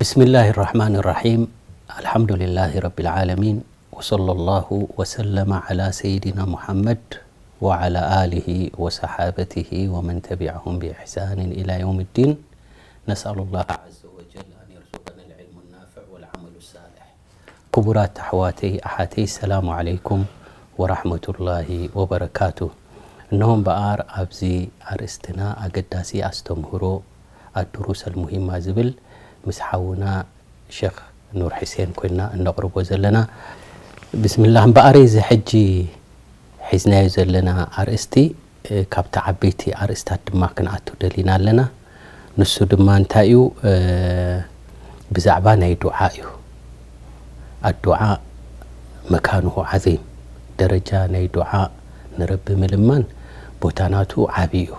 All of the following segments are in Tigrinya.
بسم الله الرحمن الرحيم. الحمد لله رب العالمين. وصلى الله وسلم على سيدنا محمد وعلى آله وصحابته ومن تبعهم بإحسان إلى يوم الدين. نسأل الله عز وجل أن يرزقنا العلم النافع والعمل الصالح. ክቡራት ኣሕዋተይ ኣሓተይ፣ ሰላሙ ዓለይኩም ወራሕመቱላሂ ወበረካቱ። እነሆ እምበኣር ኣብዚ ኣርእስትና ኣገዳሲ ኣስተምህሮ ኣዱሩስ ኣልሙሂማ ዝብል ምስ ሓውና ሸኽ ኑር ሕሴን ኮይና እነቕርቦ ዘለና። ብስምላህ እምበኣር፣ እዚ ሕጂ ሒዝናዮ ዘለና ኣርእስቲ፣ እ፣ ካብቲ ዓበይቲ ኣርእስታት ድማ ክንኣቱ ደሊና ኣለና። ንሱ ድማ እንታይ እዩ? እ፣ ብዛዕባ ናይ ዱዓ እዩ። ኣዱዓ መካኑሁ ዓዚም፣ ደረጃ ናይ ዱዓ ንረቢ ምልማን ቦታ ናቱ ዓቢ እዩ።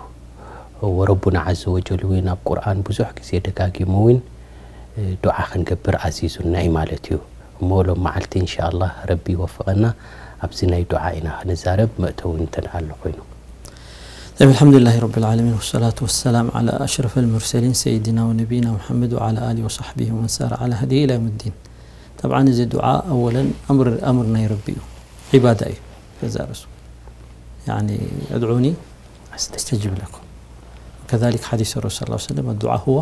ወረቡና ዓዘ ወጀል እውን ኣብ ቁርኣን ብዙሕ ግዜ ደጋጊሙ እውን፣ እ፣ ዱዓ ክንገብር ኣዚዙና እዩ ማለት እዩ። እሞ ሎም መዓልቲ እንሻኣላህ ረቢ ይወፍቐና፣ ኣብዚ ናይ ዱዓ ኢና ክንዛረብ፣ መእተዊ እንተ ደኣ ኣሎ ኮይኑ። طيب، الحمد لله رب العالمين، والصلاة والسلام على أشرف المرسلين سيدنا ونبينا محمد وعلى آله وصحبه ومن سار على هديه إلى يوم الدين. طبعا እዚ ዱዓ ኣወለን ኣምር፣ ኣምር ናይ ረቢ እዩ፣ ዒባዳ እዩ። ከዛ ርእሱ ያኒ ادعوني أستجب لكم. كذلك حديث الرسول صلى الله عليه وسلم، الدعاء هو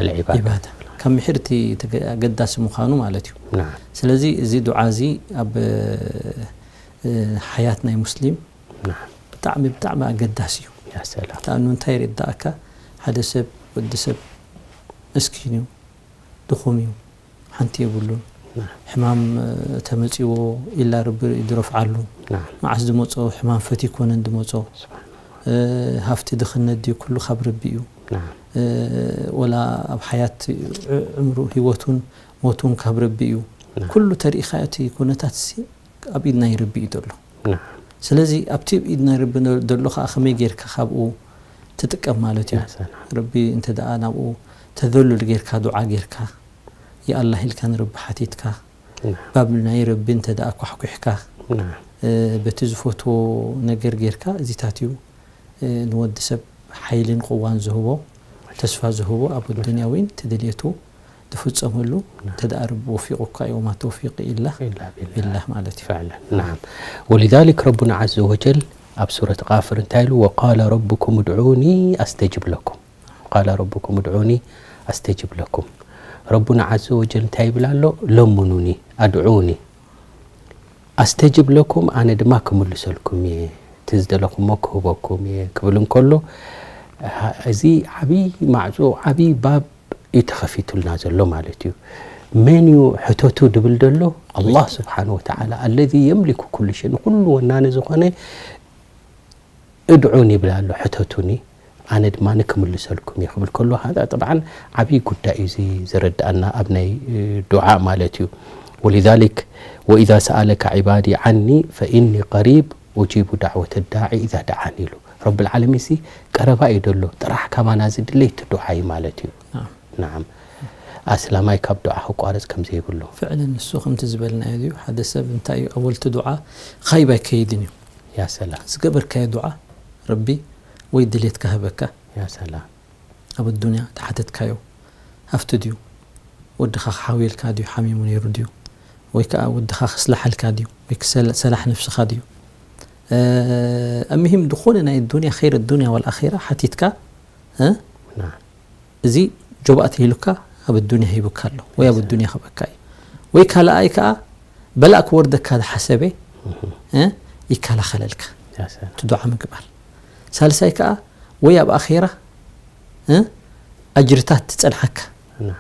العبادة. ዒባዳ። ካብ ምሒር እቲ ተገ-፣ ኣገዳሲ ምዃኑ ማለት እዩ። ናም። ስለዚ እዚ ዱዓ እዚ ኣብ፣ እ፣ ሓያት ናይ ሙስሊም ናም። ብጣዕሚ፣ ብጣዕሚ ኣገዳሲ እዩ። ያ ሰላም። ተኣኑ እንታይ የረዳእካ? ሓደ ሰብ፣ ወዲ ሰብ መስኪን እዩ፣ ድኹም እዩ፣ ሓንቲ የብሉን። ናም። ሕማም፣ እ፣ ተመጺዎ ኢላ ረቢ ድረፍዓሉ። ናም። መዓስ ድመጾ? ሕማም ፈትዩ ኮነን ድመጾ። ስብሓን። እ፣ ሃፍቲ ድኽነት ድዩ? ኩሉ ካብ ረቢ እዩ። ናም። እ፣ ወላ ኣብ ሓያት ዕ-፣ ዕምሩ ህይወቱን ሞቱን ካብ ረቢ እዩ። ናም። ኩሉ ተሪኢኻ እቲ ኩነታት ሲ ኣብ ኢድ ናይ ረቢ እዩ ዘሎ። ናም። ስለዚ ኣብቲ ኣብ ኢድ ናይ ረቢ ዘሎ ከኣ ከመይ ጌርካ ካብኡ ትጥቀም ማለት እዩ። ያ ሰላም። ረቢ እንተ ደኣ ናብኡ ተዘሉል ጌርካ፣ ዱዓ ጌርካ፣ ያ ኣላህ ኢልካ ንረቢ ሓቲትካ፣ ናም። ባብ ናይ ረቢ እንተ ደኣ ኳሕኲሕካ፣ ናም። እ፣ በቲ ዝፈትዎ ነገር ጌርካ፣ እዚታት እዩ፣ እ፣ ንወዲ ሰብ ሓይልን ቅዋን ዝህቦ፣ ተስፋ ዝህቦ፣ ኣብ ኣዱንያ እውን እቲ ድልየቱ ዝፍጸመሉ፣ ናም። እንተ ደኣ ረቢ ወፊቑካ እዩ፣ ወማ ተውፊቂ ኢላ ኢላ ቢላህ። ቢላህ ማለት እዩ። ፈዕለን፣ ናም። ወሊዛሊክ ረቡና ዓዘ ወጀል ኣብ ሱረት ቃፍር እንታይ ኢሉ? "ወቃለ ረቡኩም ድዑኒ ኣስተጅብ ለኩም። ቃለ ረቡኩም ድዑኒ ኣስተጅብ ለኩም።" ረቡና ዓዘ ወጀል እንታይ ይብል ኣሎ? ለምኑኒ፣ ኣድዑኒ፣ ኣስተጅብ ለኩም፣ ኣነ ድማ ክምልሰልኩም እየ፣ እቲ ዝደለኹሞ ክህበኩም እየ ክብል እንከሎ፣ እዚ ዓብዪ ማዕጾ፣ ዓብዪ ባብ እዩ ተኸፊቱልና ዘሎ ማለት እዩ። መን እዩ ሕተቱ ድብል ዘሎ? ኣላህ ስብሓነ ወተዓላ፣ ኣለዚ የምሊኩ ኩሉ ሸይ፣ ንኹሉ ወናኒ ዝኾነ፣ እድዑኒ ይብል ኣሎ፣ ሕተቱኒ፣ ኣነ ድማ ክምልሰልኩም እየ ክብል ከሎ፣ ሃዛ ጠብዓን ዓብዪ ጉዳይ እዩ እዚ ዘረድኣና ኣብ ናይ፣ እ፣ ዱዓ ማለት እዩ። ወሊዛሊክ፣ "ወኢዛ ሰኣለካ ዒባዲ ዓኒ ፈኢኒ ቀሪብ ኡጂቡ ዳዕወተ ዳዒ ኢዛ ደዓን" ኢሉ። ረብል ዓለሚን ሲ ቀረባ እዩ ደሎ፣ ጥራሕ ካባና ዝድለይ እቲ ዱዓ እዩ ማለት እዩ። ናም። ናዓም። ኣስላማይ ካብ ዱዓ ክቋረጽ ከም ዘይብሉ። ፍዕለን ንሱ ከምቲ ዝበልናዮ ድዩ? ሓደ ሰብ እንታይ እዩ ኣወልቲ ዱዓ ኻይብ ኣይከይድን እዩ። ያ ሰላም። ዝገበርካዮ ዱዓ ረቢ ወይ ድሌትካ ህበካ። ያ ሰላም። ኣብ ኣዱንያ ተሓተትካዮ ሃፍቲ ድዩ? ወድኻ ክሓውየልካ ድዩ? ሓሚሙ ነይሩ ድዩ? ወይ ከኣ ወድኻ ክስላሓልካ ድዩ? ወይ ክሰል-፣ ሰላሕ ነፍስኻ ድዩ? እ፣ ኣምሂም ዝኾነ ናይ ኣዱንያ፣ ኸይር ኣዱንያ ወል ኣኺራ ሓቲትካ፣ እ? ናም። እዚ ጆባእ ተይሉካ ኣብ ኣዱንያ ሂቡካ ኣሎ፣ ወይ ኣብ ኣዱንያ ክበካ እዩ። ወይ ካልኣይ ከኣ በላእ ክወርደካ ዝሓሰበ፣ እህ። እ፣ ይከላኸለልካ። ያ ሰላም። እቲ ዱዓ ምግባር። ሳልሳይ ከኣ ወይ ኣብ ኣኼራ፣ እ፣ ኣጅርታት ትጸንሓካ። ናም።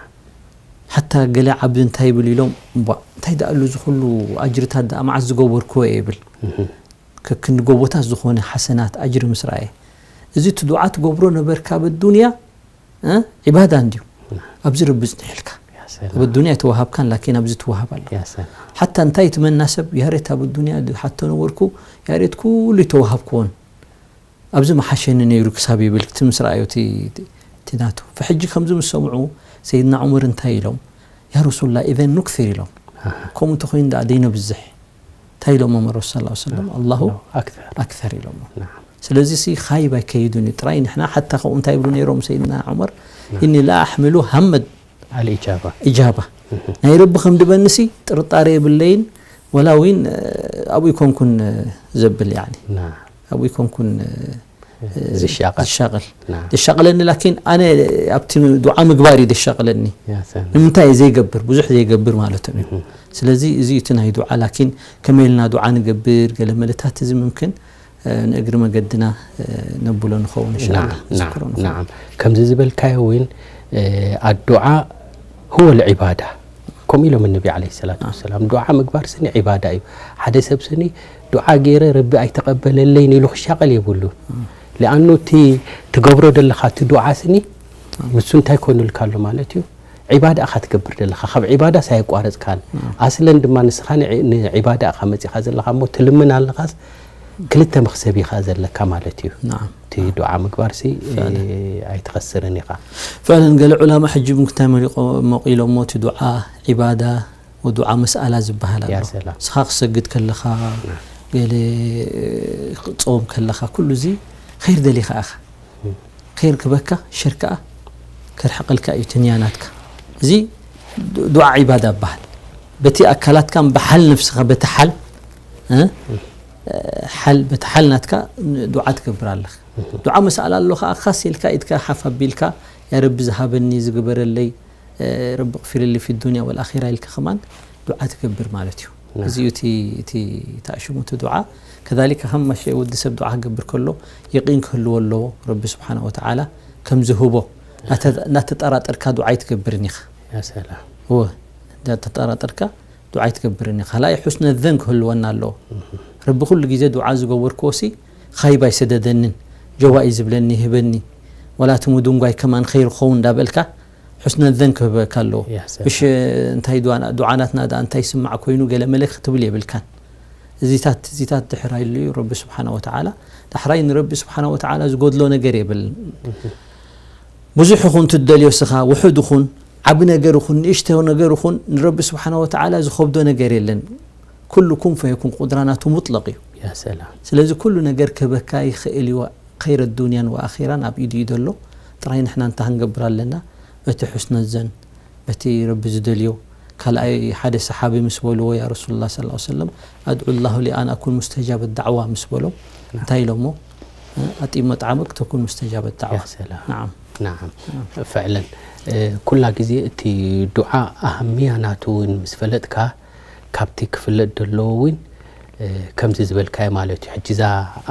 ሓታ ገለ ዓብዲ እንታይ ይብል ኢሎም፣ እምቧ፣ እንታይ ደኣ ኣሉ እዚ ኩሉ ኣጅርታት ደኣ መዓስ ዝገበርክዎ እየ ይብል። እህ። ከክንዲ ጎቦታት ዝኾነ ሓሰናት ኣጅሪ ምስ ረኣየ፣ እዚ እቲ ዱዓ ትገብሮ ነበርካ ኣብ ኣዱንያ፣ እ፣ ዒባዳ እንድዩ። ናም። ኣብዚ ረቢ ጽኒሕልካ። ያ ሰላም። ኣብ ኣዱንያ ኣይተዋሃብካን፣ ላኪን ኣብዚ ትዋሃብ ኣሎ። ያ ሰላም። ሓታ እንታይ ትመና ሰብ፣ ያሬት ኣብ ኣዱንያ ዝሓቶ ነበርኩ፣ ያሬት ኩሉ ኣይተዋሃብክዎን፣ ኣብዚ መሓሸኒ ነይሩ ክሳብ ይብል፣ እቲ ምስ ረኣዮ እቲ፣ እቲ ናቱ። ፈሕጂ ከምዚ ምስ ሰምዑ፣ ሰይድና ዑመር እንታይ ኢሎም? "ያ ረሱሉላህ፣ ኢዘን ኑክሲር" ኢሎም። ኣሃ። ከምኡ እንተኾይኑ ደኣ ደይነብዝሕ። እንታይ ኢሎሞ ረሱል ሰለላሁ ዐለይሂ ወሰለም? ናም። "ኣላሁ ናም። ኣክሰር። ኣክሰር" ኢሎሞ። ናም። ስለዚ ሲ ኻይብ ኣይከይዱን እዩ። ጥራይ ንሕና ሓታ ከምኡ እንታይ ይብሉ ነይሮም ሰይድና ዑመር? ናም። "እኒ ላ ኣሕምሉ ሃመድ ኣልኢጃባ። ኢጃባ ናይ ረቢ ከም ድበንሲ ጥርጣሬ የብለይን። ወላ እውን ኣብኡ ይኮንኩን ዘብል ያኒ ና ኣብኡ ይኮንኩን ዝሻቐል። ዝሻቐል ና ዘሻቕለኒ ላኪን ኣነ ኣብቲ ዱዓ ምግባር እዩ ዘሻቕለኒ። ያ ሰላም። ንምንታይ እየ ዘይገብር ብዙሕ ዘይገብር ማለት እዩ። ስለዚ እዚ እቲ ናይ ዱዓ ላኪን ከመይ ኢልና ዱዓ ንገብር ገለ መለታት እዚ ምምክን ንእግሪ መገድና ነብሎ ንኸውን እንሻላ ናዓም ናዓም ናዓም ከምዚ ዝበልካዮ እውን ኣዱዓ هو العبادة ከምኡ ኢሎም ነቢ عليه الصلاة والسلام ዱዓ ምግባር ስኒ ዒባዳ እዩ። ሓደ ሰብ ስኒ ዱዓ ገይረ ረቢ ኣይተቐበለለይን ኢሉ ክሻቐል የብሉን። لأنه እቲ ትገብሮ ዘለኻ እቲ ዱዓ ስኒ ንሱ እንታይ ኮኑልካ ኣሎ ማለት እዩ። ዒባዳ ኢኻ ትገብር ዘለኻ ካብ ዒባዳስ ኣየቋረፅካን ኣስለን ድማ ንስኻ ንዒ- ንዒባዳ ኢኻ መፂኻ ዘለኻ እሞ ትልምን ኣለኻስ ክልተ መኽሰብ ኢኻ ዘለካ ማለት እዩ። ናዓም እቲ ዱዓ ምግባርሲ ኣይትኸስርን ኢኻ። ፈለን ገለ ዑላማ ሕጂ እውን ክታይ መሪቆ መቂሎሞ እቲ ዱዓ ዒባዳ ወዱዓ መስኣላ ዝበሃል ኣሎ። ያ ሰላም። ንስኻ ክሰግድ ከለኻ ገለ ክፀውም ከለኻ ኩሉ እዚ ኸይር ደሊኻ ኢኻ። ኸይር ክበካ ሸር ከዓ ከርሕቀልካ እዩ ትንያ ናትካ። እዚ ዱዓ ዒባዳ ይበሃል። በቲ ኣካላትካ ብሓል ነፍስኻ በቲ ሓል እ? ሓል በቲ ሓል ናትካ ዱዓ ትገብር ኣለኻ። ዱዓ መስኣላ ኣሎ ከዓ ካስ ኢልካ ኢድካ ሓፍ ኣቢልካ ያ ረቢ ዝሃበኒ ዝግበረለይ ረቢ اغفر لي في الدنيا والآخرة ኢልካ ከማን ዱዓ ትገብር ማለት እዩ። እዚ እዩ እቲ እቲ ተኣሽሙ እቲ ዱዓ። ከذلك ከም መሸ ወዲ ሰብ ዱዓ ክገብር ከሎ የቂን ክህልዎ ኣለዎ ረቢ ስብሓነ ወተዓላ ከም ዝህቦ። እናተ- እናተጠራጠርካ ዱዓ ኣይትገብርን ኢኻ። ያ ሰላም። እወ እናተጠራጠርካ ዱዓ ኣይትገብርን ኢኻ። ካልኣይ ሑስነ ዘን ክህልወና ኣለዎ። ረቢ ኩሉ ግዜ ዱዓ ዝገበርክዎ ሲ ኻይብ ኣይሰደደንን ጀዋኢዝ ይብለኒ ይህበኒ ዋላ እቲ ምድንጓይ ከማን ኸይር ክኸውን እንዳበልካ ሑስነ ዘን ክህበካ ኣለዎ። ያ ሰላም። ምሽ እንታይ ዱዓ- ዱዓናትና ደኣ እንታይ ይስማዕ ኮይኑ ገለ መለክ ክትብል የብልካን። እዚታት እዚታት ድሕር ኣይሉ እዩ ረቢ ስብሓነ ወተዓላ። ዳሕራይ ንረቢ ስብሓነ ወተዓላ ዝጎድሎ ነገር የብልን። ብዙሕ ይኹን ትደልዮ ስኻ ውሑድ ይኹን ዓቢ ነገር ይኹን ንእሽቶ ነገር ይኹን ንረቢ ስብሓነ ወተዓላ ዝኸብዶ ነገር የለን። ኩሉ ኩን ፈየኩን ቁድራ ናቱ ሙጥለቕ እዩ። ያ ሰላም። ስለዚ ኩሉ ነገር ክህበካ ይኽእል እዩ። ኸይረ ዱንያን ወኣኺራን ኣብ ኢዱ እዩ ዘሎ። ጥራይ ንሕና እንታይ ክንገብር ኣለና? በቲ ሑስነ ዘን በቲ ረቢ ዝደልዮ። ካልኣይ ሓደ ሰሓቢ ምስ በልዎ ያ ረሱሉላህ ሰለላሁ ዐለይሂ ወሰለም ኣድዑ ላሁ ሊ ኣን ኣኩን ሙስተጃበ ዳዕዋ ምስ በሎም እንታይ ኢሎሞ? ኣጢም መጥዓመክ ተኩን ሙስተጃበ ዳዕዋ። ያ ሰላም። ናዓም ናዓም ፍዕለን ኩላ ግዜ እቲ ዱዓ ኣህምያ ናቱ እውን ምስ ፈለጥካ ካብቲ ክፍለጥ ዘለዎ እውን ከምዚ ዝበልካዮ ማለት እዩ። ሕጂ እዛ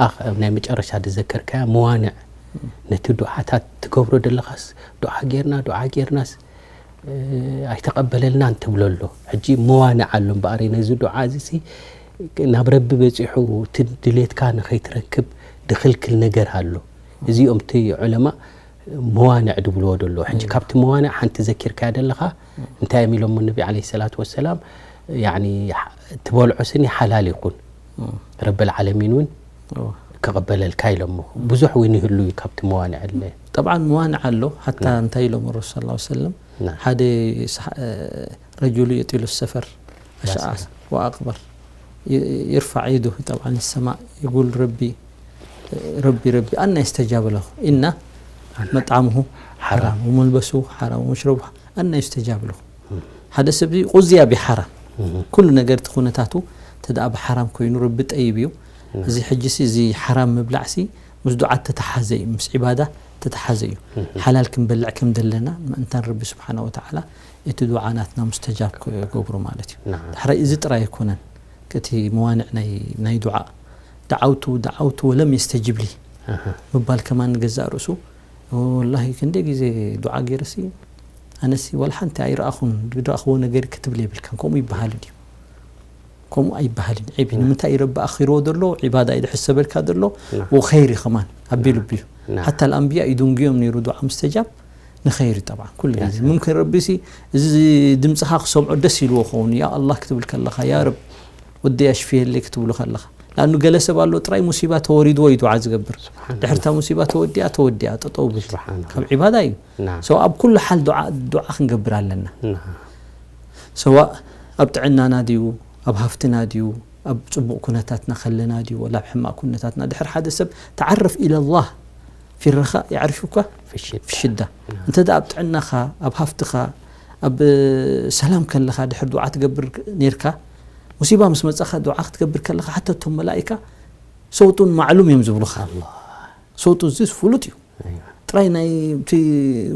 ኣኽ- ናይ መጨረሻ ዝዘከርካያ መዋንዕ ነቲ ዱዓታት ትገብሮ ዘለኻስ ዱዓ ጌርና ዱዓ ጌርናስ ኣይተቐበለልናን ትብሎ ኣሎ። ሕጂ መዋንዕ ኣሎ እምበኣር ነዚ ዱዓ እዚ ሲ ናብ ረቢ በፂሑ እቲ ድሌትካ ንኸይትረክብ ድኽልክል ነገር ኣሎ። እዚኦም እቲ ዑለማ መዋንዕ ድብልዎ ደሎ። ሕጂ ካብቲ መዋንዕ ሓንቲ ዘኪርካያ ደለኻ እንታይ እዮም ኢሎሞ ነቢ ዓለይሂ ሰላቱ ወሰላም ያኒ ትበልዖ ስኒ ሓላል ይኹን ረብል ዓለሚን እውን ክቕበለልካ ኢሎሞ። ብዙሕ እውን ይህሉ እዩ ካብቲ መዋንዕ ኣለ። ጠብዓን መዋንዕ ኣሎ ሓታ እንታይ ኢሎም ረሱል ሰለላሁ ዐለይሂ ወሰለም ናም። ሓደ ሰሓ- ረጁሉ የጢሉ ሰፈር ኣሽዓስ ወኣቅበር ይ- ይርፋዕ የዱ ጠብዓን ሰማእ ይጉል ረቢ ረቢ ረቢ ኣና ይስተጃብ ለኹ እና መጣዕምሁ ሓራም ወመልበሱ ሓራም ወመሽረቡ ኣና ይስተጃብ ለኹ። ሓደ ሰብ እዚ ቁዝያ ቢሓራም ኩሉ ነገር እቲ ኩነታቱ ተደኣ ብሓራም ኮይኑ ረቢ ጠይብ እዩ። እዚ ሕጂ ሲ እዚ ሓራም ምብላዕ ሲ ምስ ዱዓ ተተሓዘ እዩ ምስ ዒባዳ ተተሓዘ እዩ። ሓላል ክንበልዕ ከም ዘለና ምእንታን ረቢ ስብሓነ ወተዓላ እቲ ዱዓ ናትና ሙስተጃብ ክገብሮ ማለት እዩ። ናዓም። ዳሕራይ እዚ ጥራይ ኣይኮነን እቲ መዋንዕ ናይ ናይ ዱዓ ደዓውቱ ደዓውቱ ወለም የስተጅብ ሊ ምባል ከማን ንገዛእ ርእሱ ወላሂ ክንደይ ግዜ ዱዓ ገይረሲ ኣነሲ ዋላ ሓንቲ ኣይረኣኹን ዝረኣኽዎ ነገር ክትብል የብልካን ከምኡ ይበሃል ድዩ? ከምኡ ኣይበሃልን ዒብ እዩ። ንምንታይ እዩ ረቢ ኣኺርዎ ዘሎ ዒባዳ እዩ ዝሕሰበልካ ዘሎ ወኸይር እዩ ከማን ኣቢሉ ኣቢሉ ናም። ሓታ ኣልኣንብያ እዩ ድንጉዮም ነይሩ ዱዓ ምስተጃብ ንኸይር እዩ ጠብዓ ኩሉ ግዜ ሙምክን ረቢ ሲ እዚ ድምፅኻ ክሰምዖ ደስ ኢልዎ ኸውን ያ ኣላህ ክትብል ከለኻ ያ ረብ ወደይ ኣሽፍየለይ ክትብሉ ከለኻ ለኣኑ ገለ ሰብ ኣሎ ጥራይ ሙሲባ ተወሪድዎ እዩ ዱዓ ዝገብር ድሕርታ ሙሲባ ተወዲኣ ተወዲኣ ጠጠው ብል ስብሓን ካብ ዒባዳ እዩ ናም። ሰው ኣብ ኩሉ ሓል ዱዓ ዱዓ ክንገብር ኣለና ናም። ሰዋእ ኣብ ጥዕናና ድዩ ኣብ ሃፍትና ድዩ ኣብ ፅቡቕ ኩነታትና ከለና ድዩ ወላ ኣብ ሕማቕ ኩነታትና ድሕር ሓደ ሰብ ተዓረፍ ኢለላህ ፊረኻ የዕርፉካ ፍሽት ፍሽዳ እንተ ኣብ ጥዕናኻ ኣብ ሃፍትኻ ኣብ ሰላም ከለኻ ድሕር ዱዓ ትገብር ኔርካ፣ ሙሲባ ምስ መጻኻ ዱዓ ክትገብር ከለኻ ሓታ እቶም መላኢካ ሰውጡን ማዕሉም እዮም ዝብሉኻ። ሰውጡ እዚ ፍሉጥ እዩ። ጥራይ ናይ እቲ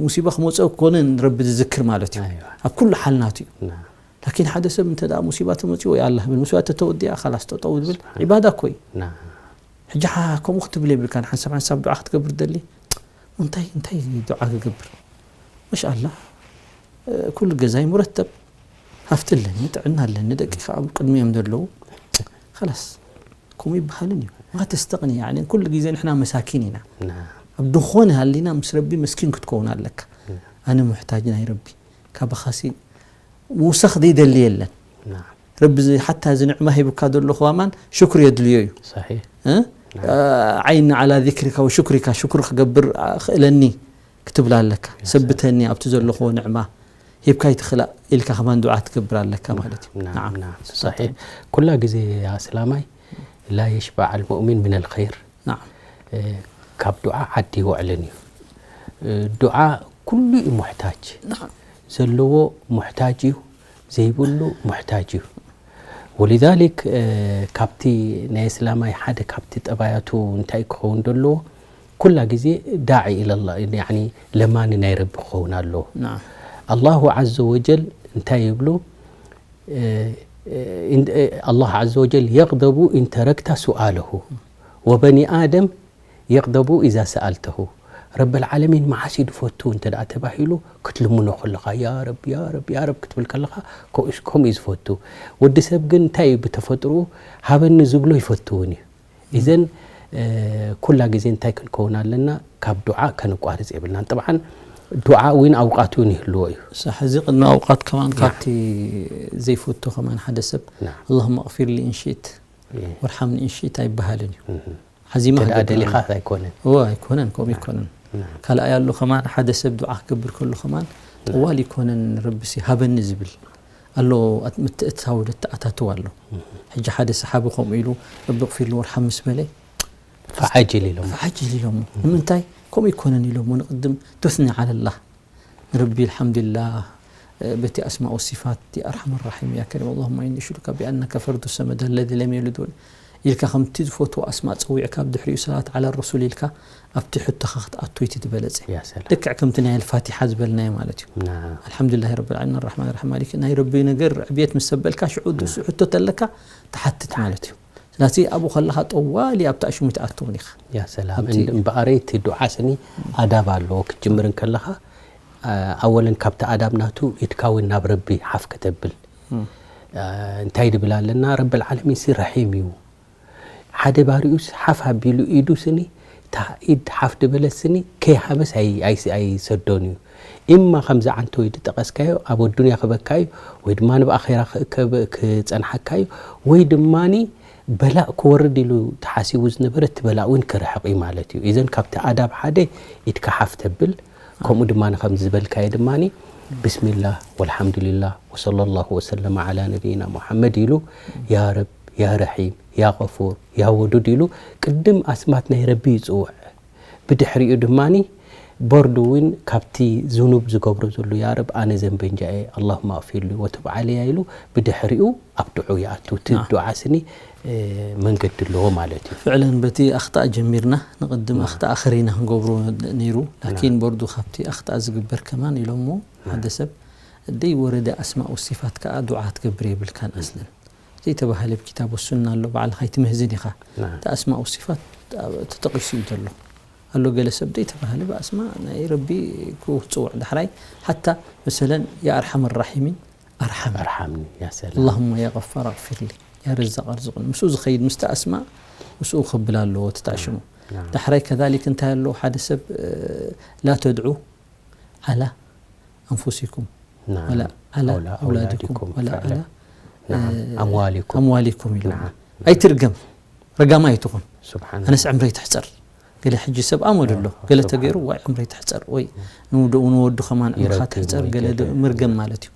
ሙሲባ ክመጽኦ ኮነ ንረቢ ዝዝክር ማለት እዩ። ኣብ ኩሉ ሓል ናቱ እዩ። ላኪን ሓደ ሰብ እንተ ደኣ ሙሲባ ተመጽኦ ወይ ኣላ ብል ሙሲባ ተተወዲኣ ኻላስ ጠጠው ዝብል ዒባዳ እኮ እዩ። ሕጂ ሓ ከምኡ ክትብል የብልካን። ሓንሳብ ሓንሳብ ዱዓ ክትገብር ደሊ እንታይ እንታይ ዱዓ ክገብር? ማሻኣላ ኩሉ ገዛይ ሙረተብ ሃፍቲ ኣለኒ ጥዕና ኣለኒ ደቂ ከዓ ቅድሚኦም ዘለዉ ኸላስ ከምኡ ይበሃልን እዩ። ማ ተስተቕኒ ያኒ ኩሉ ግዜ ንሕና መሳኪን ኢና። ኣብ ድኾነ ሃሊና ምስ ረቢ መስኪን ክትከውን ኣለካ። ኣነ ሙሕታጅ ናይ ረቢ ካባኻሲ ምውሳኽ ዘይደሊ የለን። ረቢ እዚ ሓታ እዚ ንዕማ ሂቡካ ዘሎ ከማን ሽክር የድልዮ እዩ። ዓይኒ ዓላ ዚክሪካ ወሽክሪካ ሽክር ክገብር ክእለኒ ክትብል ኣለካ። ሰብተኒ ኣብቲ ዘለኹዎ ንዕማ ሂብካ ይትኽላእ ኢልካ ከማን ዱዓ ትገብር ኣለካ ማለት እዩ። ኩላ ግዜ ኣስላማይ ላ የሽባዕ ኣልሙእሚን ምን ኣልኸይር ካብ ዱዓ ዓዲ ይውዕልን እዩ። ዱዓ ኩሉ እዩ ሙሕታጅ። ዘለዎ ሙሕታጅ እዩ፣ ዘይብሉ ሙሕታጅ እዩ። ወሊዛሊክ ካብቲ ናይ እስላማይ ሓደ ካብቲ ጠባያቱ እንታይ ክኸውን ዘለዎ ኩላ ግዜ ዳዒ ኢለላ ያኒ ለማኒ ናይ ረቢ ክኸውን ኣለዎ። ኣላሁ ዓዘ ወጀል እንታይ ይብሉ? ኣላህ ዓዘ ወጀል የቕደቡ ኢንተረክታ ሱኣለሁ ወበኒ ኣደም የቕደቡ ኢዛ ሰኣልተሁ። ረበል ዓለሚን መዓስ እዩ ዝፈቱ እንተ ደኣ ተባሂሉ ክትልምኖ ከለኻ ያ ረብ ያ ረብ ያ ረብ ክትብል ከለኻ ከምኡ እዩ ዝፈቱ። ወዲ ሰብ ግን እንታይ እዩ ብተፈጥርኡ ሃበኒ ዝብሎ ይፈቱ እውን እዩ። ኢዘን ኩላ ግዜ እንታይ ክንከውን ኣለና? ካብ ዱዓ ከንቋርጽ የብልናን። ጥብዓን ዱዓ እውን ኣውቃት እውን ይህልዎ እዩ። ሳሕ እዚ ቅድሚ ኣውቃት ከማን ካብቲ ዘይፈቱ ከማን ሓደ ሰብ اللهم اغفر لي إن شئت وارحمني إن شئت ኣይበሃልን እዩ። ሓዚማ እንተ ደኣ ክገብር ደሊኻ ኣለዎ። ኣይኮነን። እወ ኣይኮነን ከምኡ ኣይኮነን። ካልኣይ ኣሎ ከማን ሓደ ሰብ ዱዓ ክገብር ከሎ ከማን ጠዋል ይኮነን ረብሲ ሃበኒ ዝብል ኣሎ። ምትእትታው ደተኣታትው ኣሎ። ሕጂ ሓደ ሰሓቢ ከምኡ ኢሉ ረቢ እቕፊር ወርሓም ምስ በለ ፈዓጅል ኢሎሞ። ፈዓጅል ኢሎሞ። ንምንታይ ከምኡ ይኮነን ኢሎሞ ንቅድም ቱስኒ ዓለላህ ንረቢ ኣልሓምዱሊላህ በቲ ኣስማኡ ሲፋት ያ ኣርሓመ ራሒም ያ ከሪም اللهم إني أشهدك بأنك فرد الصمد الذي لم يلد ولم ኢልካ ከምቲ ዝፈትዎ ኣስማእ ጸዊዕካ ኣብ ድሕሪኡ ሰላት ዓላ ረሱል ኢልካ ኣብቲ ሕቶኻ ክትኣቱ እቲ ዝበለጸ ልክዕ ከምቲ ናይ ኣልፋቲሓ ዝበልናዮ ማለት እዩ። ኣልሓምዱሊላሂ ረብል ዓለሚን ኣርሓማን ራሒም ማሊክ ናይ ረቢ ነገር ዕብየት ምስ ሰበልካ ሽዑ ድሱ ሕቶ ተለካ ትሓትት ማለት እዩ። ስለዚ ኣብኡ ከለኻ ጠዋሊ ኣብቲ ኣሽሙት ኣትውን ኢኻ። ያ ሰላም። ኣብቲ እምበኣረይ እቲ ዱዓ ስኒ ኣዳብ ኣለዎ ክትጅምር እንከለኻ ኣወለን ካብቲ ኣዳብ ናቱ ኢድካ እውን ናብ ረቢ ሓፍ ከተብል እንታይ ድብል ኣለና ረብል ዓለሚን ሲ ረሒም እዩ። ሓደ ባሪኡስ ሓፍ ኣቢሉ ኢዱ ስኒ እታ ኢድ ሓፍ ድበለት ስኒ ከይሃበስ ኣይሰዶን እዩ። ኢማ ከምዚ ዓንተ ወይ ድጠቐስካዮ ኣብ ኣዱንያ ክበካ እዩ ወይ ድማ ንብኣኼራ ክጸንሓካ እዩ ወይ ድማ በላእ ክወርድ ኢሉ ተሓሲቡ ዝነበረ እቲ በላእ እውን ክርሕቕ እዩ ማለት እዩ። ኢዘን ካብቲ ኣዳብ ሓደ ኢድካ ሓፍ ተብል ከምኡ ድማ ከም ዝበልካዮ ድማ ብስሚላህ ወልሓምዱሊላህ ወሰለላሁ ወሰለመ ዓላ ነቢይና ሙሓመድ ኢሉ ያ ረብ ያ ረሒም ያ ቐፉር ያ ወዱድ ኢሉ ቅድም ኣስማት ናይ ረቢ ይፅውዕ። ብድሕሪኡ ድማ በርዱ እውን ካብቲ ዝኑብ ዝገብሮ ዘሎ ያ ረብ ኣነ ዘንበንጃ እየ ኣላሁማ ኣቕፊር ሊ ወቱብ ዓለያ ኢሉ ብድሕሪኡ ኣብ ድዑ ይኣቱ። እቲ ዱዓ ስኒ መንገዲ ኣለዎ ማለት እዩ። ፍዕለን በቲ ኣኽጣእ ጀሚርና ንቕድም ኣኽጣእ ኣኸሪና ክንገብሮ ነይሩ። ላኪን በርዱ ካብቲ ኣኽጣእ ዝግበር ከማን ኢሎሞ ሓደ ሰብ ደይ ወረደ ኣስማእ ወሲፋት ከዓ ዱዓ ክትገብር የብልካን ኣስለን። ዘይተባህለ ኣብ ኪታብ ወሱና ኣሎ ባዕልኻ ኣይትምህዝን ኢኻ። እቲ ኣስማእ ወሲፋት ተጠቒሱ እዩ ዘሎ። ኣሎ ገለ ሰብ ዘይተባህለ ብኣስማእ ናይ ረቢ ክፅውዕ ዳሕራይ ሓታ መሰለን ያ ኣርሓም ራሒሚን ኣርሓም ኣርሓምኒ ያ ሰላም። اللهم يا غفار اغفر لي يا رزاق ارزقني ምስኡ ዝኸይድ ምስቲ ኣስማእ ምስኡ ክብል ኣለዎ እቲ ተዕሽሙ። ዳሕራይ ከዛሊክ እንታይ ኣለዎ ሓደ ሰብ ላ ተድዑ ዓላ ኣንፉሲኩም ወላ ዓላ ኣውላድኩም ወላ ዓላ ኣምዋሊኩም ኢሉ ኣይትርገም። ረጋማ ኣይትኹን። ኣነስ ዕምረይ ትሕፀር ገለ ሕጂ ሰብ ኣመድ ኣሎ ገለ ተገይሩ ዋይ ዕምረይ ትሕፀር ወይ ንወዱ ከማን ዕምርኻ ትሕፀር ገለ መርገም ማለት እዩ።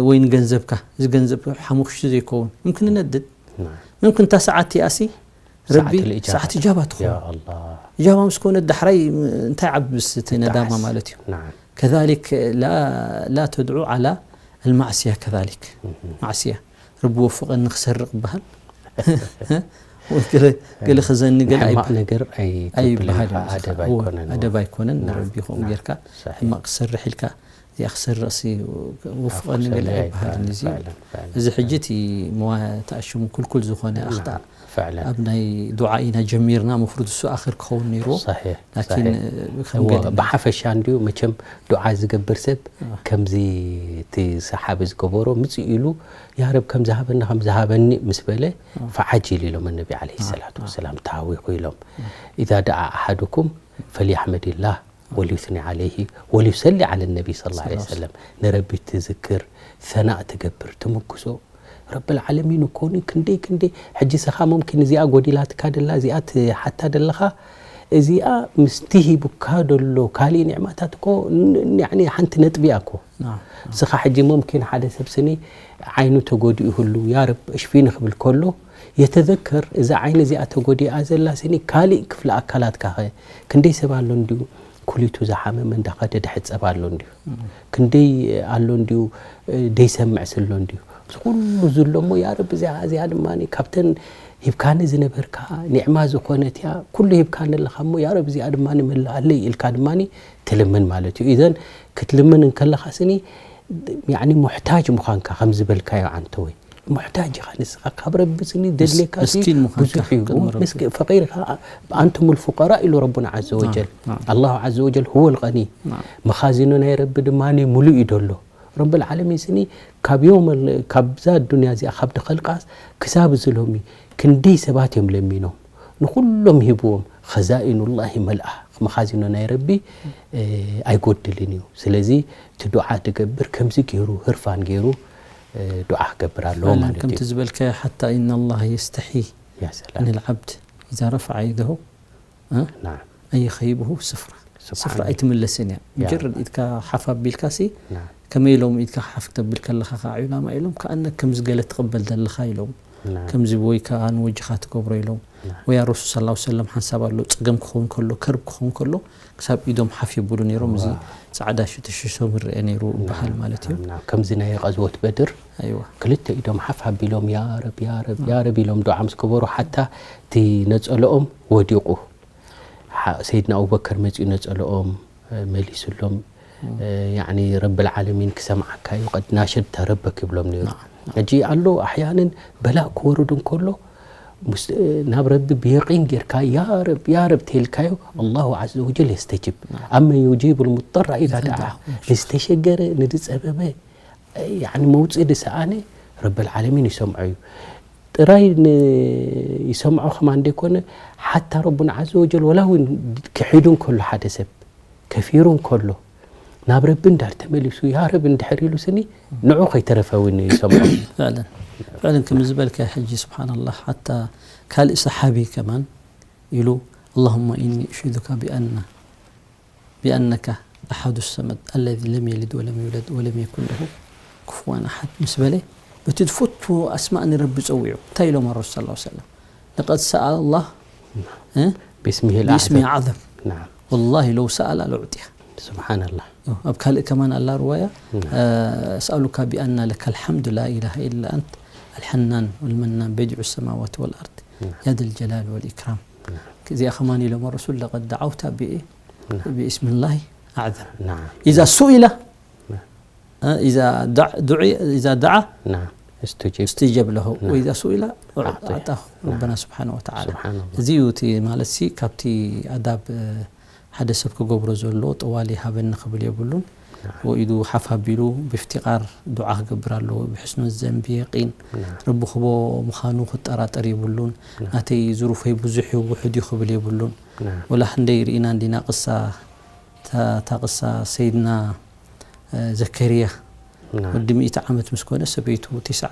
ወይ ንገንዘብካ እዚ ገንዘብ ሓሙኽሽቲ ዘይከውን ምምክን ነድድ ምምክን እታ ሰዓት እቲኣሲ ረቢ ሰዓት ኢጃባ ትኾን። ኢጃባ ምስ ኮነ ዳሕራይ እንታይ ዓብስ እቲ ነዳማ ማለት እዩ። كذلك لا لا تدعو على المعصية كذلك. ማዕስያ፣ ረቢ ወፍቐኒ ክሰርቕ ይበሃል። ወይ ገለ ገለ ክዘኒ ገለ ሕማቕ ኣይበሃል። ነገር ኣይተብልን ኣይበሃል ኢኻ፣ እዩ። ኣደብ እዎ፣ ኣይኮነን። ኣደብ ኣይኮነን። ናም፣ ንረቢ ከምኡ ናም፣ ጌርካ ሰሒሕ። ሕማቕ ክሰርሕ ኢልካ እዚኣ ክሰርቕሲ ወፍቐኒ ገለ ክሰርሕ ኣይበሃልን። ኣይበሃል። እዚ ፍዕለን፣ ፍዕለን፣ እዚ ሕጂ ፍዕለን። እቲ መዋ-፣ ተኣሽሙ ኩልኩል ዝኾነ ናም፣ ኣኽጣእ ፍዕለን። ኣብ ናይ ዱዓ ኢና ጀሚርና፣ መፍሩድ እሱ ኣኽር ክኸውን ነይርዎ። ሰሒሕ፣ ላኪን፣ ሰሒሕ። ከም እዎ፣ ገለ ብሓፈሻ እንድዩ መቸም ዱዓ ዝገብር ሰብ አ። ከምዚ እቲ ሰሓቢ ዝገበሮ ምጽእ ኢሉ፣ "ያ ረብ፣ ከም ዝሃበና ከም ዝሃበኒ" ምስ በለ፣ አ። "ፈዓጅል" ኢሎም ነቢ ዓለይሂ አ፣ ሰላቱ አ። ወሰላም፣ "ተሃዊኹ" ኢሎም። አ። "ኢዛ ደዓ ኣሓዱኩም ፈልየሕመዲላህ ወልዩስኒ ዓለይሂ ወልዩሰሊ ዓለ ነቢ ሰለላሁ ዐለይሂ ወሰለም።" ንረቢ ትዝክር፣ ሰናእ ትገብር፣ ትምክሶ። ረብል ዓለሚን እኮ ኒ ክንደይ ክንደይ፣ ሕጂ ስኻ ሙምኪን እዚኣ ጎዲላትካ ደላ፣ እዚኣ ትሓታ ደለኻ፣ እዚኣ ምስቲ ሂቡካ ደሎ ካሊእ ኒዕማታት እኮ ን-፣ ያዕኒ ሓንቲ ነጥቢ እያ እኮ። ናም። ስኻ ሕጂ ሙምኪን ሓደ ሰብ ስኒ ዓይኑ ተጎዲኡ ይህሉ፣ "ያ ረብ እሽፊኒ" ክብል ከሎ፣ የተዘከር እዛ ዓይኒ እዚኣ ተጎዲኣ ዘላ ስኒ ካሊእ ክፍሊ ኣካላትካ ኸ ክንደይ ሰብ ኣሎ እንድዩ ኩሊቱ ዝሓመመ እንዳኸደ ድሕጸብ ኣሎ እንድዩ። እም። ክንደይ ኣሎ እንድዩ፣ እ፣ ደይሰምዕስ ኣሎ እንድዩ። እዚ ኩሉ ዘሎ እሞ፣ "ያ ረቢ፣ እዚኣ፣ እዚኣ ድማ ካብተን ሂብካኒ ዝነበርካ ኒዕማ ዝኾነት እያ፣ ኩሉ ሂብካኒ ኣለኻ እሞ፣ ያ ረቢ፣ እዚኣ ድማ መልኣለይ" ኢልካ ድማ ትልምን ማለት እዩ። ኢዘን ክትልምን እንከለኻ ስኒ፣ ያዕኒ፣ ሙሕታጅ ምዃንካ ከም ዝበልካዮ፣ ዓንተወይ፣ ሙሕታጅ ኢኻ ንስኻ። ካብ ረቢ ስኒ ምስ-፣ ዘድልየካ ሲ ምስኪን ምዃንካ ብዙሕ እዩ። ቅድሚ ረቢ። ምስኪ-፣ ፈቂር ኢኻ። "ኣንቱም ልፉቀራ" ኢሉ ረቡና ዐዘ ወጀል። ናም፣ ናም። ኣላሁ ዐዘ ወጀል ሁወ ልቀኒ። ናም። መኻዚኖ ናይ ረቢ ድማ ምሉእ እዩ ደሎ። ረብል ዓለሚን ስኒ ካብ ዮም ል-፣ ካብዛ ዱንያ እዚኣ ካብ ድኸልቃስ ክሳብ እዚ ሎሚ ክንደይ ሰባት እዮም ለሚኖም። ንኹሎም ሂብዎም። ኸዛኢኑላሂ መልኣ። መኻዚኖ ናይ ረቢ፣ እ፣ ኣይጎድልን እዩ። ስለዚ እቲ ዱዓ ትገብር ከምዚ ገይሩ፣ ህርፋን ገይሩ፣ እ፣ ዱዓ ክገብር ኣለዎ ፈዕለን ማለት ከምቲ እዩ። ዝበልካዮ፣ "ሓታ ኢነ ላህ የስተሒ ያ ሰላም። ሚነል ዓብድ ኢዛ ረፈዐ የደሁ፣ እ፣ ናም። ኣን ዩኸይበሁ ስፍራ። ስፍራ ስብሓን። ኣይትምለስን እያ። ያ። ሙጀረድ ኢድካ ሓፍ ኣቢልካሲ፣ ናም። ከመይ ኢሎም ኢድካ ሓፍ ክተብል ከለኻ ከዓ ዑላማ ኢሎም፣ ከኣነክ ከምዚ ገለ ትቕበል ዘለኻ ኢሎም። ናም። ከምዚ ወይ ከዓ ንወጅኻ ትገብሮ ኢሎም። ናም። ወይ ያ ረሱል ሰለላሁ ዐለይሂ ወሰለም ሓንሳብ ኣሎ፣ ጸገም ክኸውን ከሎ፣ ከርብ ክኸውን ከሎ፣ ክሳብ ኢዶም ሓፍ የብሉ ነይሮም። እዚ ዋው። ጻዕዳ ሽቲ ሽሶም ይረአ ነይሩ ይበሃል ናም፣ ማለት እዩ። ናም፣ ናም። ከምዚ ናይ ቀዝወት በድር ኣይዋ። ክልተ ኢዶም ሓፍ ኣቢሎም፣ "ያ ረብ፣ ያ ረብ፣ ያ ረብ" ኢሎም ዱዓ ምስ ገበሩ፣ ሓታ እቲ ነጸለኦም ወዲቑ። ሓ-፣ ሰይድና ኣቡበከር መጺኡ ነጸለኦም፣ እ፣ መሊሱሎም። እም። እ፣ ያዕኒ ረብል ዓለሚን ክሰምዓካ እዩ፣ ቀድ ናሸድተ ረበክ ይብሎም ነይሩ። ናም፣ ናም። ሕጂ ኣሎ ኣሕያንን በላእ ክወርድ እንከሎ፣ ምስ-፣ ናብ ረቢ ብየቂን ጌርካ፣ "ያ ረብ፣ ያ ረብ" ተልካዮ፣ ኣላሁ ዐዘ ወጀል የስተጅብ። ናም። ኣመን ዩጂቡ ልሙጠራ ኢዛ ኢዛ ደዓ። ደዓ። ንዝተሸገረ፣ ንዝጸበበ፣ ያዕኒ መውጽኢ ዝሰኣነ ረብል ዓለሚን ይሰምዖ እዩ። ጥራይ ን-፣ ይሰምዖ ከማን ዘይኮነ፣ ሓታ ረቡና ዐዘ ወጀል ወላ እውን ክሒዱ እንከሎ ሓደ ሰብ፣ ከፊሩ እንከሎ፣ ናብ ረቢ እንዳር ተመሊሱ፣ "ያ ረብ" እንድሕር ኢሉ ስኒ፣ ንዑ ከይተረፈ እውን ይሰምዖ። ፈዕለን፣ ፈዕለን ከም ዝበልካ ሕጂ፣ ስብሓንላህ፣ ሓታ ካልእ ሰሓቢ ከማን ኢሉ፣ "ኣላሁመ ኢኒ ኡሽሂዱካ ቢኣና፣ ቢኣነካ ኣሓዱ ሰመድ፣ ኣለዚ ለም የሊድ ወለም ዩውለድ ወለም የኩን ለሁ ኩፍዋን ኣሓድ" ምስ በለ፣ በቲ ዝፈትዎ ኣስማእ ንረቢ ጸዊዑ። እንታይ ኢሎም ኣረሱል ሰለላሁ ዐለይሂ ወሰለም? "ለቀድ ሰኣለ ላህ፣ እ? ቢስሚሂል ቢስሚ ኣዕዘም። ኣዕዘም። ናም። ወላሂ ለው ሰኣላ ለኡዕጢያ." ስብሓንላህ። ኣብ ካልእ ከማን ኣላ ርዋያ፣ ናም። እ፣ "ኣስኣሉካ ቢኣና ለከል ሓምዱ ላ ኢላሃ ኢላ ኣንት ኣልሐናን ወልመናን በዲዑ ሰማዋት ወልኣርድ ናም። ያ ደል ጀላል ወልኢክራም." ናም። እዚኣ ከማን ኢሎም ኣረሱል፣ "ለቀድ ደዓውታ ቢ-፣ ናም። ቢእስሚላሂ ኣዕዘም። ናም። ኢዛ ሱኢላ፣ ናም። እ፣ ኢዛ ዳዕ-፣ ዱዒ-፣ ኢዛ ደዓ ናም። እስትጂብ። እስትጀብ ለሁ፣ ናም። ወኢዛ ሱኢላ ኣዕጢ። ኣዕጣሁ ናም። ረበና ስብሓነ ወተዓላ." ስብሓንላህ። እዚ እዩ እቲ ማለት ሲ፣ ካብቲ ኣዳብ፣ እ፣ ሓደ ሰብ ክገብሮ ዘሎ ጠዋሊ ሃበኒ ክብል የብሉን። ናም። ወኢዱ ሓፍ ኣቢሉ ብእፍቲቃር ዱዓ ክገብር ኣለዎ፣ ብሕስኑ ዘን ብየቂን ናም። ረቢ ክቦ ምዃኑ ክጠራጠር የብሉን። ናም። "ናተይ ዝሩፈይ ብዙሕ እዩ፣ ውሑድ እዩ" ክብል የብሉን። ናም። ወላ ክንደይ ርኢና እንዲና ቅሳ፣ እታ፣ እታ ቅሳ ሰይድና፣ እ፣ ዘከርያ ናም። ወዲ ሚእቲ ዓመት ምስ ኮነ ሰበይቱ ቴስዓ፣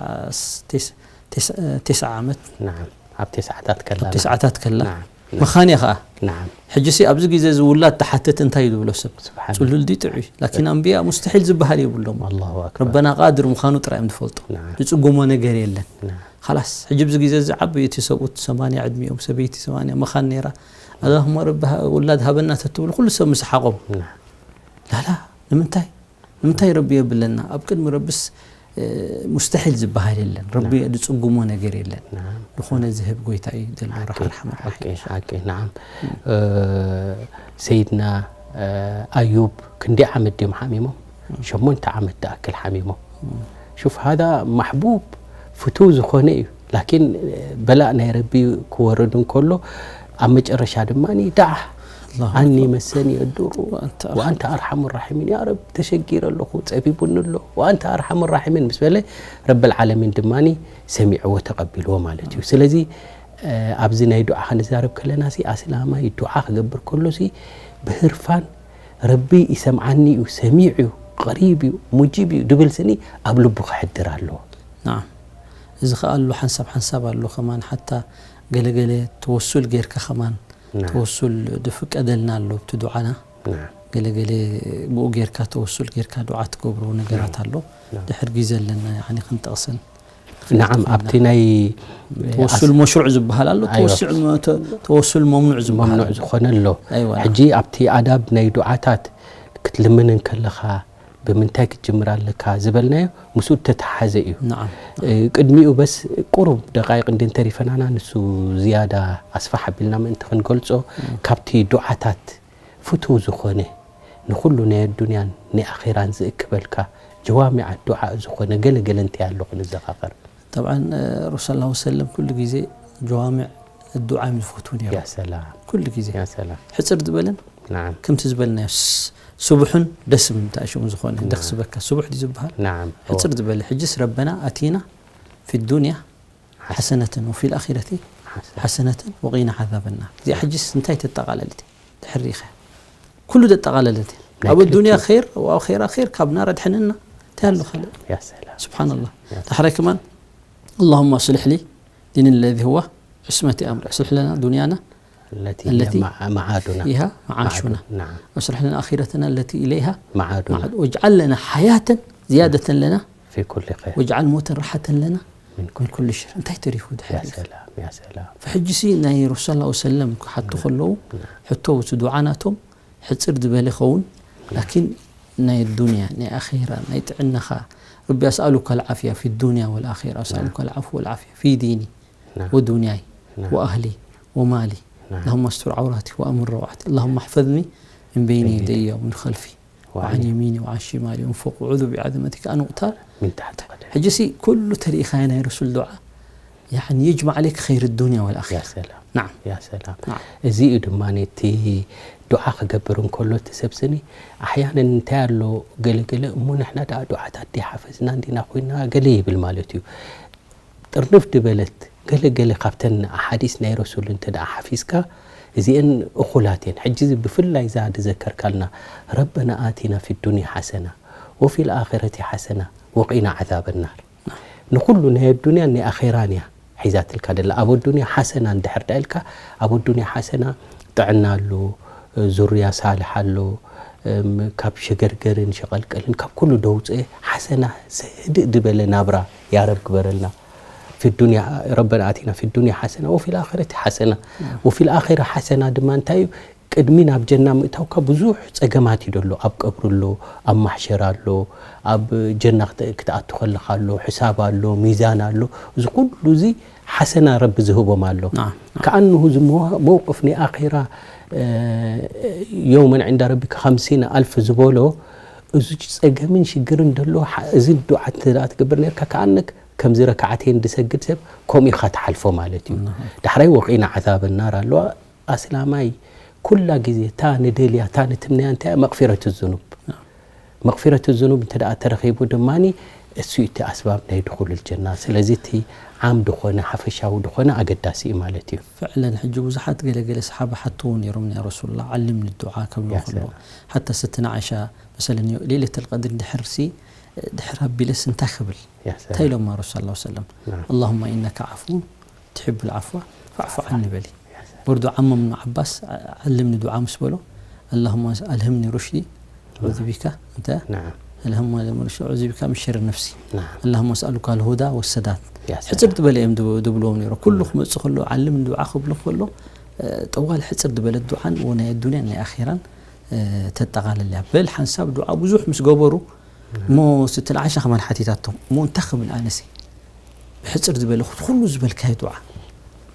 ቴስ-፣ ቴስ-፣ ቴስዓ ዓመት ናም። ኣብ ቴስዓታት ከላ ኣብ ቴስዓታት ከላ ናም። መኻንያ ኸኣ። ናም። ሕጂ ሲ ኣብዚ ግዜ እዚ ውላድ ተሓተት እንታይ እዩ ዝብሎ ሰብ? ስብሓን። ጽሉል ድዩ ጥዑይ? ላኪን ኣንብያ ሙስተሒል ዝበሃል የብሎም። ኣላሁ ኣክበር። ረበና ቃድር ምዃኑ ጥራይ እዮም ዝፈልጡ። ናም። ዝጽጉሞ ነገር የለን። ናም። ኻላስ፣ ሕጂ ኣብዚ ግዜ እዚ ዓበይቲ ሰብኡት ሰማንያ ዕድሚኦም፣ ሰበይቲ ሰማንያ መኻን ነይራ። ኣላሁመ ረቢ ሃ-፣ ውላድ ሃበና ተትብሉ ኩሉ ሰብ ምስሓቖም። ናም። ላላ፣ ንምንታይ? ንምንታይ ረቢ የብለና? ኣብ ቅድሚ ረብስ፣ እ፣ ሙስተሒል ዝበሃል የለን። ረቢ ዝጽጉሞ ነገር የለን። ዝኾነ ዝህብ ጎይታ እዩ ዘሎ፣ ሓቂ፣ ኣርሓም ሓቂ፣ ሓቂ፣ ናዓም። እ፣ ሰይድና፣ እ፣ ኣዩብ ክንደይ ዓመት ድዮም ሓሚሞም? ሸሞንተ ዓመት ዝኣክል ሓሚሞም። ሹፍ፣ ሃዛ ማሕቡብ ፍቱው ዝኾነ እዩ። ላኪን፣ እ፣ በላእ ናይ ረቢ ክወርድ እንከሎ፣ ኣብ መጨረሻ ድማ፣ "ዳዓ ኣላሁ ኣኒ ኣክበር። መሰኒ የዱሩ ወኣንተ ወኣንተ ኣርሓሙ ራሒሚን፣ ያ ረብ፣ ተሸጊረ ኣለኹ፣ ጸቢቡኒ ኣሎ፣ ወኣንተ ኣርሓሙ ራሒሚን" ምስ በለ፣ ረብል ዓለሚን ድማ ሰሚዕዎ፣ ተቐቢልዎ ማለት እዩ። ስለዚ፣ እ፣ ኣብዚ ናይ ዱዓ ክንዛረብ ከለና ሲ፣ ኣስላማይ ዱዓ ክገብር ከሎ ሲ፣ ብህርፋን፣ "ረቢ ይሰምዓኒ እዩ፣ ሰሚዕ እዩ፣ ቀሪብ እዩ፣ ሙጂብ እዩ" ድብል ስኒ ኣብ ልቡ ክሕድር ኣለዎ። ናዓም። እዚ ኸኣ ኣሎ፣ ሓንሳብ ሓንሳብ ኣሎ ከማን፣ ሓታ ገለገለ ተወሱል ጌርካ ከማን፣ ናዓም። ተወሱል ድፍቀደልና ኣሎ ኣብቲ ዱዓና። ናዓም። ገለገለ ብኡ ጌርካ፣ ተወሱል ጌርካ ዱዓ ትገብሮ ነገራት ኣሎ። ናዓም። ድሕር ግዜ ኣለና፣ ያዕኒ፣ ክንጠቕሰን። ናዓም፣ ኣብቲ ናይ ተወሱል መሽሩዕ ዝበሃል ኣሎ፣ ኣይዋ። ተወስዕ መ-፣ ተ-፣ ተወሱል መምኑዕ ዝበሃል መምኑዕ ኣሎ። ዝኾነ ኣሎ። ኣይዋ፣ ናዓም። ሕጂ ኣብቲ ኣዳብ ናይ ዱዓታት ክትልምን እንከለኻ ብምንታይ ክትጅምር ኣለካ ዝበልናዮ ምስኡ እተተሓዘ እዩ። ናዓም። እ፣ ቅድሚኡ በስ ቁሩብ ደቃይቕ እንድን ተሪፈናና ንሱ ዝያዳ ኣስፋሕ ኣቢልና ምእንቲ ክንገልጾ እም። ካብቲ ዱዓታት ፍቱው ዝኾነ ንኹሉ ናይ ኣዱንያን ናይ ኣኼራን ዝእክበልካ ጀዋሚዕ ዱዓ ዝኾነ ገለ ገለ እንታይ ኣሎ ክንዘኻኸር? ጠብዓን፣ እ፣ ረሱል ሰለላሁ ዐለይሂ ወሰለም ኩሉ ግዜ ጀዋሚዕ ዱዓ እዮም ዝፈትዉ ነይሮም። ያ ሰላም። ኩሉ ግዜ። ያ ሰላም። ሕጽር ዝበለን ናዓም። ከምቲ ዝበልናዮ ስ-፣ ስቡሕን ደስ ምንታይ ሽሙ ዝኾነ ናዓም። ደስ ዝበካ ስቡሕ ድዩ ዝበሃል? ናዓም። ሕጽር ዝበለ ሕጅስ ረበና ኣቲና ፊ ዱንያ ሓሰነተን ወፊል ኣኺረቲ ሓሰነተን ወቂና ዓዛበ ናር። እዚኣ ሕጅስ እንታይ ተጠቓለልቲ? ድሕር ሪኢኻ ኩሉ ተጠቓለለት። ናይ ኣብ ኣዱንያ ክልቲኡ። ኸይር፣ ኣብ ኣኼራ ኸይር፣ ካብ ናር ኣድሕነና። እንታይ ኣሎ ካልእ? ያ ሰላም። ስብሓንላህ። ያ ሰላም። ዳሕራይ ከማን፣ اللهم أصلح لي ديني الذي هو عصمة أمري. أصلح لنا دنيانا التي هي التي مع-، معادنا. فيها معاشنا. معادنا. نعم. وأصلح لنا آخرتنا التي إليها معادنا. معاد-، واجعل لنا حياة زيادة لنا في كل خير. واجعل موتا راحة لنا من كل من كل شر. እንታይ ተሪፉ ድሕሪ ያ ሰላም፣ ያ ሰላም። ፈሕጂሲ ናይ ረሱል ሰለላሁ ዐለይሂ ወሰለም ክሓቱ ከለዉ፣ ሕቶ እቲ ዱዓ ናቶም ሕጽር ዝበለ ይኸውን፣ ላኪን ናይ ዱንያ፣ ናይ ኣኼራ፣ ናይ ጥዕናኻ፣ ረቢ ኣስኣሉካ ኣልዓፍያ ፊ ዱንያ ወልኣኼራ፣ ኣስኣሉካ ኣልዓፍወ ወልዓፍያ ፊ ዲኒ ናም። ወዱንያይ ናም። ወኣህሊ ወማሊ። ናም። اللهم استر عوراتي وآمن روعاتي. اللهم احفظني من بين بين يدي ومن خلفي وعن وعن يميني وعن شمالي ومن فوقي. أعوذ بعظمتك أن أغتال من تحت قدمي. ሕጂሲ ኩሉ ተሪኢኻዮ ናይ ረሱል ዱዓ፣ ያዕኒ፣ يجمع عليك خير الدنيا والآخرة. ያ ሰላም። ናም። ያ ሰላም። ናም። እዚ እዩ ድማ ነቲ ዱዓ ክገብር እንከሎ እቲ ሰብ ስኒ፣ ኣሕያነን እንታይ ኣሎ ገለ ገለ፣ እሞ ንሕና ደኣ ዱዓታት ደይሓፈዝና እንዲና ኮይና ገለ ይብል ማለት እዩ። ጥርንፍ ዝበለት ገለ ገለ ካብተን ኣሓዲስ ናይ ረሱል እንተ ደኣ ሓፊዝካ፣ እዚአን እኹላት እየን። ሕጂ እዚ ብፍላይ እዛ ዝዘከርካልና፣ ረበና ኣቲና ፊ ዱንያ ሓሰና ወፊል ኣኺረቲ ሓሰና ወቂና ዓዛበ ናር። ንኹሉ ናይ ኣዱንያን ናይ ኣኼራን እያ ሒዛትልካ ደላ። ኣብ ኣዱንያ ሓሰና እንድሕር ደኣ ኢልካ፣ ኣብ ኣዱንያ ሓሰና ጥዕና ኣሎ፣ ዙርያ ሳልሕ ኣሎ፣ እም፣ ካብ ሸገርገርን ሸቐልቀልን ካብ ኩሉ ደውፅኤ ሓሰና፣ ህድእ ዝበለ ናብራ ያረብ ግበረልና። ፊ ዱንያ፣ ረበና ኣቲና ፊ ዱንያ ሓሰና ወፊል ኣኺረቲ ሓሰና። ወፊል ኣኺራ ሓሰና ድማ እንታይ እዩ? ቅድሚ ናብ ጀና ምእታውካ ብዙሕ ጸገማት እዩ ደሎ። ኣብ ቀብሪ ኣሎ፣ ኣብ ማሕሸር ኣሎ፣ ኣብ ጀና ክተ-፣ ክትኣቱ ከለኻ ኣሎ፣ ሕሳብ ኣሎ፣ ሚዛን ኣሎ። እዚ ኩሉ እዚ ሓሰና ረቢ ዝህቦም ኣሎ። ናም፣ ናም። ከኣንሁ እዚ መዋ-፣ መውቅፍ ናይ ኣኺራ፣ እ፣ የውመን ዕንዳ ረቢከ ኸምሲነ ኣልፍ ዝበሎ፣ እዚ ጸገምን ሽግርን ደሎ፣ ሓ-፣ እዚ ዱዓ እንተ ደኣ ትገብር ነርካ፣ ከኣነክ ከምዚ ረካዓተይን ዝሰግድ ሰብ ከምኡ ኢኻ ትሓልፎ ማለት እዩ። ናም። ዳሕራይ ወቂና ዓዛበ ናር ኣለዋ። ኣስላማይ ኩላ ግዜ እታ ንደልያ፣ እታ ንትምነያ እንታይ እያ? መቕፊረት ዝኑብ። ናም። መቕፊረት ዝኑብ እንተ ደኣ ተረኺቡ ድማኒ፣ እሱ እዩ እቲ ኣስባብ ናይ ድኹሉል ጀና። ስለዚ እቲ ዓም ድኾነ፣ ሓፈሻዊ ድኾነ ኣገዳሲ እዩ ማለት እዩ። ፍዕለን ሕጂ ብዙሓት ገለገለ ሰሓባ ሓትዎ ነይሮም፣ "ያ ረሱሉላህ፣ ዓልምኒ ዱዓ" ከብሉ ያ ከለዉ፣ ሰላም። ሓታ ሰትና ዓይሻ መሰለን፣ ሌለተል ቀድሪ ድሕርሲ፣ ድሕር ኣቢለስ እንታይ ክብል? ያ ሰላም። እንታይ ኢሎማ ረሱል ሰለላሁ ዐለይሂ ወሰለም? ናም። اللهم إنك عفو تحب العفو فاعف عني በሊ። ያ ሰላም። በርዶ ዓሞም ኢብኑ ዓባስ፣ ዓ-፣ ዓልምኒ ዱዓ ምስ በሎ፣ اللهم ألهمني رشدي أعوذ بك፣ እንተ፣ ናም። اللهم ألهمني رشدي أعوذ بك من شر نفسي። ናም። اللهم أسألك الهدى والسداد። ያ ሰላም። ሕጽር ዝበለ እዮም ድብ-፣ ድብልዎም ነይሮም። ኩሉ ናም። ክመጽእ ከሎ፣ ዓልምኒ ዱዓ ክብሎ ከሎ፣ እ፣ ጠዋል ሕጽር ዝበለት ዱዓን፣ ወናይ ኣዱንያን ናይ ኣኼራን፣ እ፣ ተጠቓልል እያ። በል ሓንሳብ ዱዓ ብዙሕ ምስ ገበሩ፣ እሞ ስትል ዓሻ ከማን ሓቲታቶም፣ እሞ እንታይ ክብል ኣነሲ? ብሕጽር ዝበለ፣ ኩሉ ዝበልካዮ ዱዓ።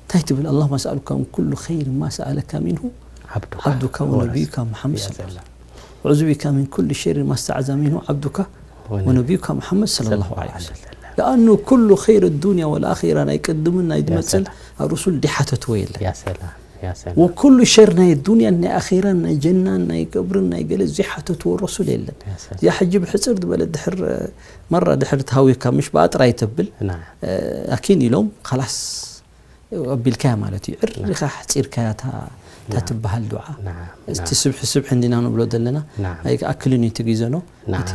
እንታይ ትብል? اللهم أسألك من كل خير ما سألك منه ዓብዱካ عبدك ونبيك محمد يا صلى الله عليه سلام. وسلم. أعوذ بك من كل شر ما استعاذ منه عبدك ونبي- ونبيك محمد صلى الله عليه وسلم. لأنه كل خير الدنيا والآخرة ናይ ቅድምን ናይ ዝመጽን سلام. ኣብ ርሱል ዲሓተትዎ የለን። يا سلام يا سلام وكل شر ናይ ዱንያን ናይ ኣኼራን ናይ ጀናን ናይ ቀብርን ናይ ገለ ዝሓተትዎ ረሱል የለን። يا سلام እዚኣ ሕጂ ብሕጽር ዝበለ ድሕር መራ ድሕር ተሃዊካ ምሽ ብኣጥራይ ተብል نعم ኣኪን ኢሎም ካላስ ኣቢልካያ ማለት እዩ። ዕርኻ ሕጺርካያ እታ እታ ትበሃል ዱዓ። نعم እቲ ስብሒ ስብሒ እንዲና ንብሎ ዘለና نعم ኣይኣክልን እዩ እቲ ግዘኖ። نعم እቲ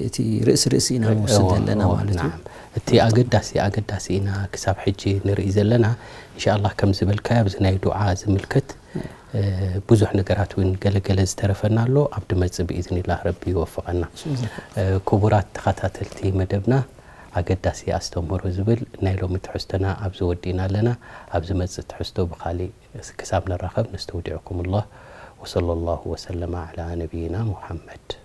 እቲ ርእሲ ርእሲ ኢና ንወስድ ዘለና ማለት እዩ። እቲ ኣገዳሲ ኣገዳሲ ኢና ክሳብ ሕጂ ንርኢ ዘለና። እንሻላ ከም ዝበልካዮ ኣብዚ ናይ ዱዓ ዝምልከት እ፣ ብዙሕ ነገራት እውን ገለገለ ዝተረፈና ኣሎ። ኣብ ድመጽእ ብኢዝኒላህ ረቢ ይወፍቐና። እ፣ ክቡራት ተኸታተልቲ መደብና ኣገዳሲ ኣስተምህሮ ዝብል ናይ ሎሚ ትሕዝቶና ኣብዚ ወዲእና ኣለና። ኣብ ዝመጽእ ትሕዝቶ ብኻሊእ ክሳብ ንራኸብ ነስተውዲዕኩም ኣላህ። ወሰለ ላሁ ወሰለመ ዓላ ነቢይና ሙሓመድ።